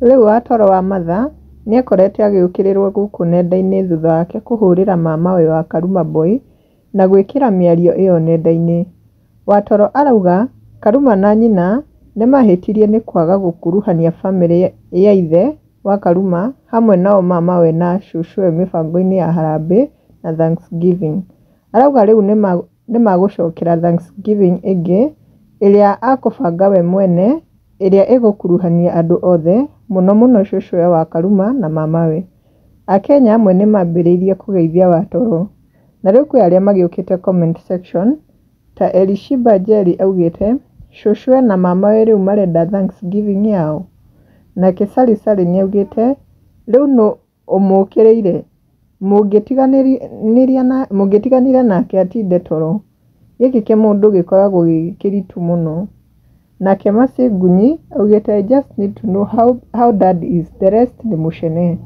Rĩu Watoro wa Matha nĩekorete agĩũkĩrĩrwo gũkũ nenda-inĩ thutha wake kũhũrĩra mamawe wa Karuma Boy na gwĩkĩra mĩario ĩyo nenda-inĩ. Watoro arauga Karuma na nyina nĩmahĩtirie nĩ kwaga gũkuruhania bamĩrĩ ya ithe wa Karuma hamwe nao mamawe na cũcũwe mĩbango-inĩ ya harambee na Thanksgiving. Arauga rĩu nĩmagũcokera Thanksgiving ĩngĩ ĩrĩa akũbanga we mwene ĩrĩa ĩgũkuruhania andũ othe mũno mũno cũcũwe wa Karuma na mamawe. Akenya amwe nĩmambĩrĩirie kũgeithia Watoro. Na rĩu kwĩ arĩa magĩũkĩte comment section ta Elishiba Njeri augĩte cũcũwe na mamawe rĩu marenda Thanksgiving yao. Nake Sally Sally nĩaugĩte rĩu nũ ũmũkĩrĩire mũngĩtiganire nake atinde toro. Gĩkĩ kĩmũndũ gĩkoragwo gĩ kĩritũ mũno. Nake Mercy Ngunyi augĩte I just need to know how dad is, the rest ni mushene.